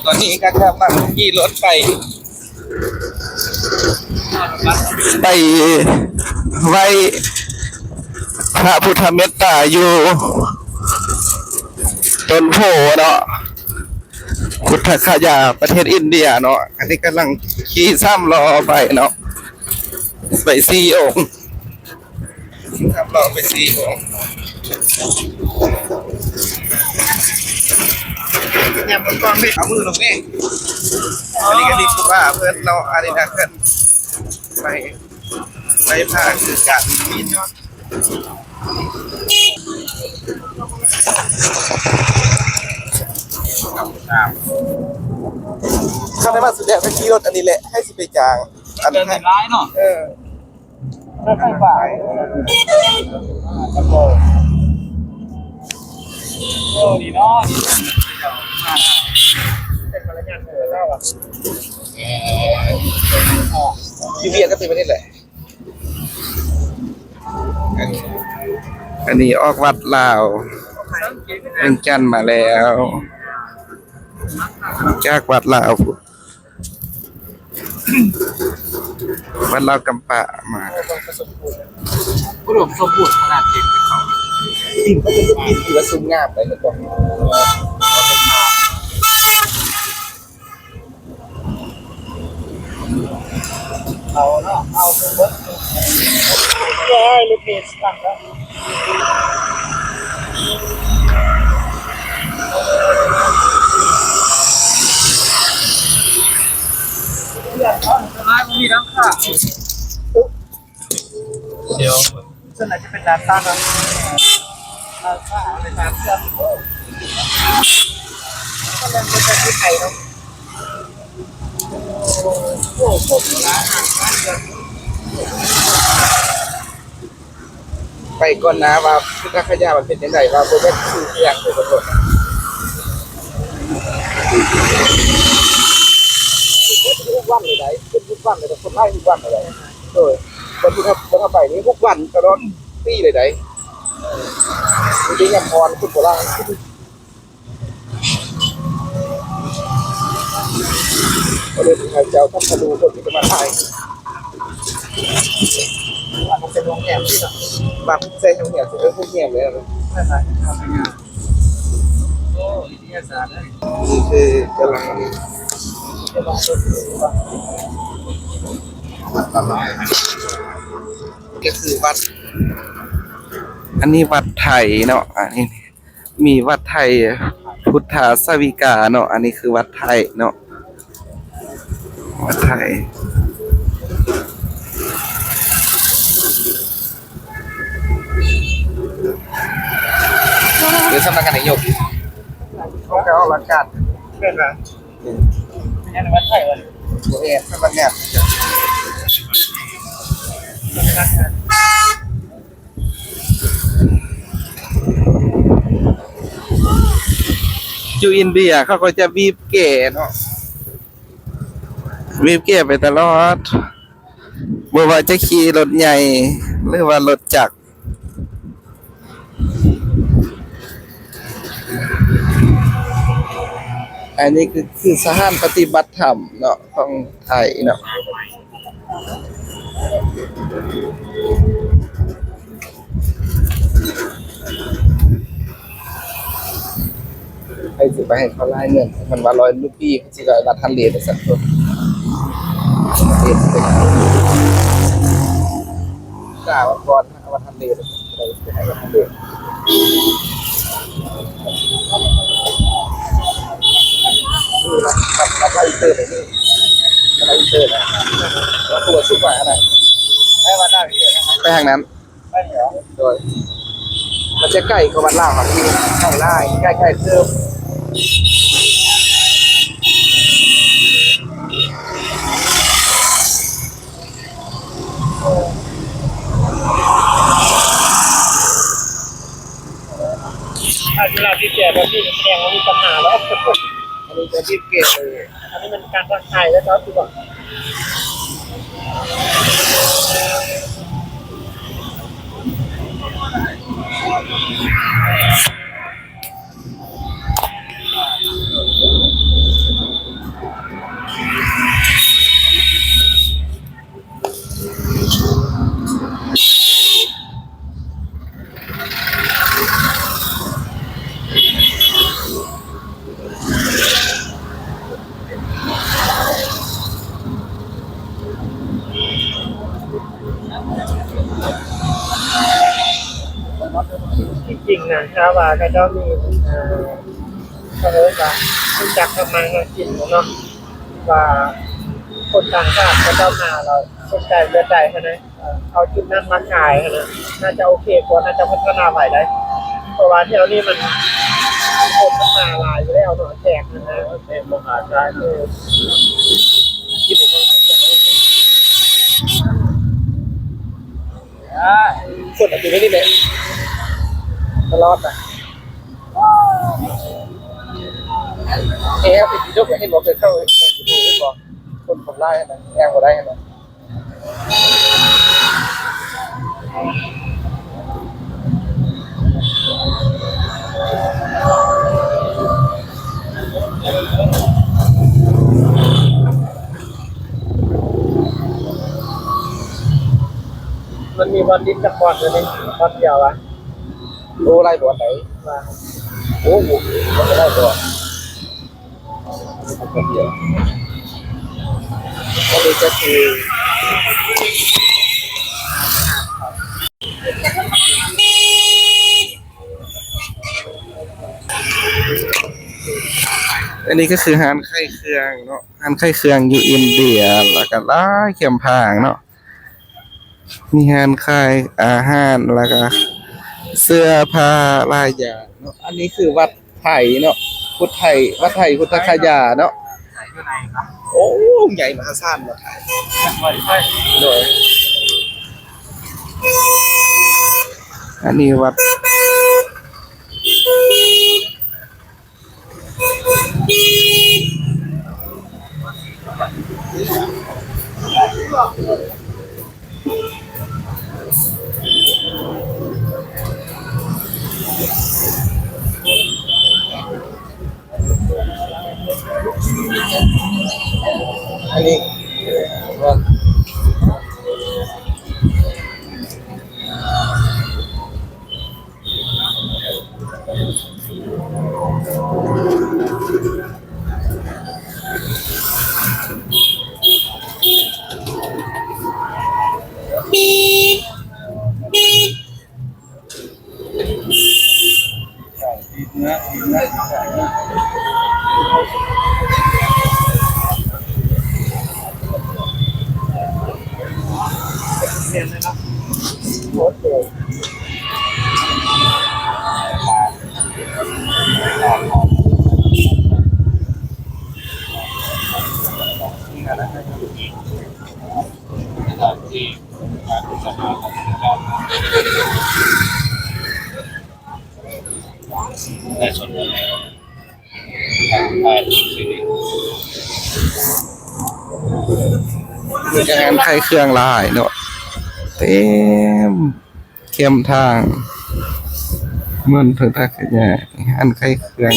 ຕອນນີ້ກໍກຳລັງຂີ່ລົດໄປ ໄປໄຫວ້ພະພຸດທະເມດຕາຢູ່ຕົ້ນໂພເນາະ ພຸດທະຄະຍາ ປະເທດອິນເດຍເນາະ. ອັນນີ້ກຳລັງຂີ່ສາມລໍ້ໄປເນາະ ໄປສີ່ອົງ. ສາມລໍ້ໄປສີ່ອົງ. ຍາມມັນກອງເດ້ ເອົາມືລົງເດ້. ອັນນີ້ກໍດີກວ່າເພິ່ນເນາະ ອັນນີ້ນະ ເພິ່ນໄປ ໄປພາຄືກັນ. ຄັນໄດ້ມາສຸດແລ້ວກໍຂີ່ລົດອັນນີ້ແຫຼະ ໃຫ້ຊິໄປຈ້າງ ອັນ ເດີນຫຼາຍເນາະ. ເອີ ໄຟຟ້າ ໂອ້ ດີເນາະ ເປັນມາລະຍາດເດີນລາວອະ ຢູ່ວຽງກໍເປັນແບບນີ້ແຫຼະ. ອັນນີ້ອອກວັດລາວວຽງຈັນມາແລ້ວ ຈາກວັດລາວ ວັດລາວກຳປະມາ. ອຸດົມສົມບູນຂະໜາດເຈັດເຂົາ ດິນເຂົາເປັນດິນທີ່ວ່າຊຸ່ມງາມໄດ໋ ເຫັນບໍ່? ເອົາເນາະ ເອົາເບິດ ເອີ ລົດເມສຕັດແລ້ວ ດຽວ ສ່ວນໃຫຍ່ຈະເປັນດາດຟ້າເນາະ ດາດຟ້າເປັນດາດເຊື່ອມ ກໍເລີ່ມຈະມີໄປເນາະ ໂອ້ ໂຄດຫຼາຍ ໄປກ່ອນໜ້າວ່າພຸດທະຄະຍາມັນເປັນຈັ່ງໃດ ວ່າບໍ່ແມ່ນຊື່ພຽງເດີ ຂໍໂທດ ເຮັດທຸກວັນເລີຍໄດ໋ ເຮັດທຸກວັນເລີຍ ຄົນຫຼາຍທຸກວັນເລີຍໄດ໋. ໂດຍ ບໍ່ ບໍ່ເຂົ້າໄປນີ້ທຸກວັນຕະຫຼອດປີເລີຍໄດ໋ ມີແຕ່ຍາມຮ້ອນຄົນບໍ່ຫຼາຍ ກໍເລີຍໃຫ້ເຈົ້າຄຳຊະໂນຄົນທີ່ຈະມາຖ່າຍ ວັດເປັນໂຮງແຮມ ວັດໃສ່ໂຮງແຮມ ເອີ ໂຮງແຮມແລ້ວ ໂອ້ ວິທະຍາສາດເລີຍ ນີ້ຄືກຳລັງ ກໍຄືວັດ ອັນນີ້ວັດໄທເນາະ ອັນນີ້ມີວັດໄທ ພຸດທາສະວິກາເນາະ ອັນນີ້ຄືວັດໄທເນາະ ວັດໄທ ຫຼືສຳນັກງານນາຍົກ ເຂົາກໍອອກຫຼັກການ ແມ່ນບໍ່? ແມ່ນວັດໄທວະ? ບໍ່ແມ່ນ ສຳນັກງານ ສຳນັກງານ. ຢູ່ອິນເດຍເຂົາກໍຈະບີບແກເນາະ ບີບແກໄປຕະຫຼອດ ບໍ່ວ່າຈະຂີ່ລົດໃຫຍ່ ຫຼືວ່າລົດຈັກ. ອັນນີ້ຄື ຄືສະຖານປະຕິບັດທຳເນາະ ຂອງໄທເນາະ ໃຜຊິໄປໃຫ້ເຂົາຫຼາຍເງິນ ມັນວ່າຮ້ອຍຣູປີ ຊິໄດ້ວັດທັນເລດວ່າຊັ້ນ ກາວ່າກ່ອນ ເອົາມາທັນເດ ໄດ້ໄປທັນເດ ໄປທາງນັ້ນ ໂດຍ ມັນຈະໃກ້ກວ່າວັດລາວເຮົາອີກ ໃກ້ຫຼາຍ ໃກ້ໆເຕີບ. ຖ້າເວລາບີບແກແບບນີ້ ແສດງວ່າມີບັນຫາແລ້ວ ອັນນີ້ກໍບີບແກເລີຍ ອັນນີ້ມັນການທັກທາຍແລ້ວເຈົ້າ ຄືວ່າ ເ ທີ່ຈິງນະ ຖ້າວ່າເຂົາເຈົ້າມີ ເອີ ເຂົາເອີ້ນວ່າ ຮູ້ຈັກທຳມາຫາກິນເນາະ ວ່າຄົນຕ່າງຊາດເຂົາເຈົ້າມາແລ້ວສົນໃຈເລືອກໄດ້ຫັ້ນນະ ເອົາຈຸດນັ້ນມາຂາຍຫັ້ນນະ ໜ້າຈະໂອເຄກວ່າ ໜ້າຈະພັດທະນາໄວໄດ໋ ເພາະວ່າແຖວນີ້ມັນ ຄົນມັນມາຫຼາຍຢູ່ແລ້ວເນາະ ແຂກຫັ້ນນະ ແຂກມາຂາຍ ເອີ ກິນ ຄົນອາດຈະໄດ້ແບບ ຕະຫຼອດນະ ແອບໄປກິນຈົບ ເຫັນບໍ່ ເຄີຍເຂົ້າ ເຫັນບໍ່ ຄົນຄົນຫຼາຍນະ ແອບບໍ່ໄດ້ນະ ມັນມີບ່ອນດິບຈັກບ່ອນຢູ່ນີ້ ບ່ອນດຽວຫວາ? ໂອ້ ຫຼາຍບ່ອນໃດ໋ ວ່າ ໂອ້ ບໍ່ໄດ້ບໍ່ ອັນນີ້ກໍຄື ອັນນີ້ກໍຄືຮ້ານຂາຍເຄື່ອງເນາະ ຮ້ານຂາຍເຄື່ອງຢູ່ອິນເດຍ ແລ້ວກໍຫຼາຍແຄມທາງເນາະ ມີຮ້ານຂາຍອາຫານ ແລ້ວກໍເສື້ອຜ້າຫຼາຍຢ່າງເນາະ ອັນນີ້ຄືວັດໄທເນາະ ພຸດໄທ ວັດໄທພຸດທະຄະຍາເນາະ ໂອ້ ໃຫຍ່ມະຫາສານເນາະ ໂດຍ ອັນນີ້ວັດ ອັນນີ້ ມີແຕ່ຮ້ານຂາຍເຄື່ອງຫຼາຍເນາະ ເຕັມ ແຄມທາງ ເໝືອນເພິ່ນທັກຂະຫຍາຍ ຮ້ານຂາຍເຄື່ອງ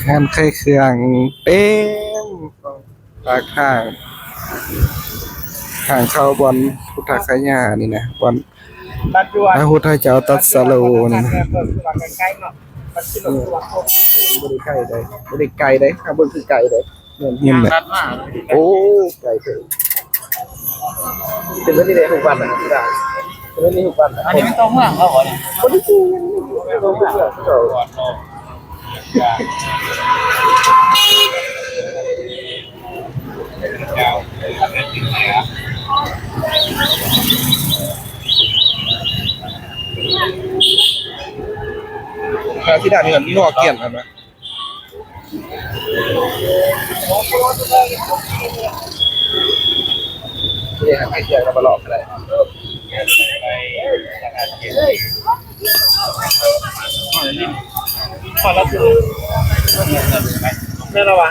ຮ້ານຂາຍເຄື່ອງເຕັມ ປາກທາງ ທາງເຂົ້າບ່ອນພຸດທະຄະຍານີ້ນະ ບ່ອນພະພຸດທະເຈົ້າຕັດສະຮູ້ນີ້ນະ ບໍ່ໄດ້ໃກ້ໃດ ບໍ່ໄດ້ໃກ້ໃດ ຖ້າເບິ່ງຄືໃກ້ໃດ ແມ່ນແຫຼະ ໂອ້ ໃກ້ເຕີບ ເປັນແບບນີ້ແຫຼະ ທຸກວັນນະ ເປັນແບບນີ້ທຸກວັນນະ ອັນນີ້ແມ່ນຕົວເມືອງເຂົາບໍ່ນີ້ ບໍ່ໄດ້ ຕົວເມືອງເຂົາ ກາຊິດານີ້ມັນມີຫົວກຽນຫັ້ນນະ ນີ້ໃຫ້ກຽນກັບມາລອກກໍໄດ້. ແມ່ນລະວະ.